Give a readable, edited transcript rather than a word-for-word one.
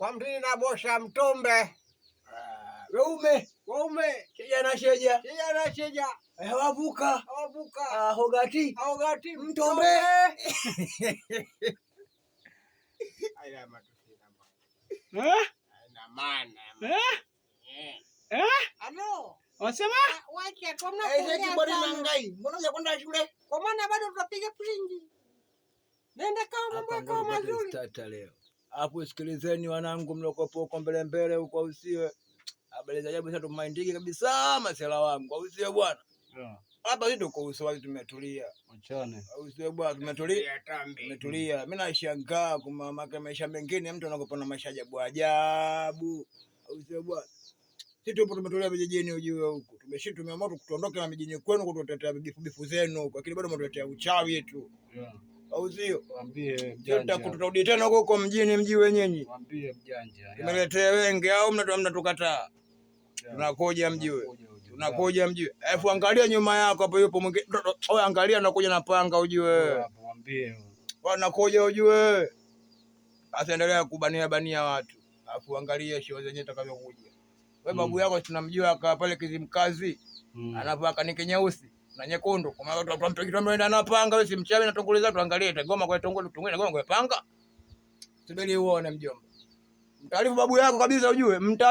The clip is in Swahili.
Kwa mtini na bosha mtumbe. Weume Waume sheja na sheja sheja na sheja hawavuka hawavuka ahogati hawagati mtombe. Aya matusi na maana. Eh? Haina maana. Eh? Eh. Eh? Alo. Wasema? Wacha kwa mna Eh, kuongea kibori sana. mangai, mbona hujakwenda shule? Kwa maana bado tutapiga pringi. Nenda kama mambo yako mazuri. Starter leo. Hapo sikilizeni wanangu mliokopo huko mbele mbele huko, usiwe habari za ajabu sasa, tumaindiki kabisa masela wangu, au sio bwana? Hapa sisi tuko uswazi, tumetulia, Wachane. au sio bwana? Tumetulia, tumetulia. Mimi nashangaa kwa maana maisha mengine mtu anakopa na maisha ajabu ajabu, au sio bwana? Sisi tupo tumetulia vijijini, ujue huku tumeshi, tumeamua tuondoke na mijini kwenu kututetea bifu bifu zenu huku, lakini bado mnatuletea uchawi tu, au sio? Waambie mjanja. Tutarudi tena huko huko mjini, mji wenyenyi Waambie mjanja. tumeletea wenge au mnatukataa? Tunakuja mjue, tunakuja mjue. Alafu angalia nyuma yako hapo, yupo mwingine. Oye, angalia, nakuja na panga ujue, Waambie. wanakuja ujue. Sasa endelea kubania bania watu, alafu angalia show zenyewe zitakavyokuja. Wewe babu yako tunamjua akaa pale Kizimkazi, anavaa kaniki nyeusi na nyekundu, kwa maana watu tumeenda na panga. Wewe si mchawi na tongoleza, tuangalie tagoma kwa tongole, tongole na goma kwa panga. Subiri uone mjomba, mtaarifu babu yako kabisa ujue mta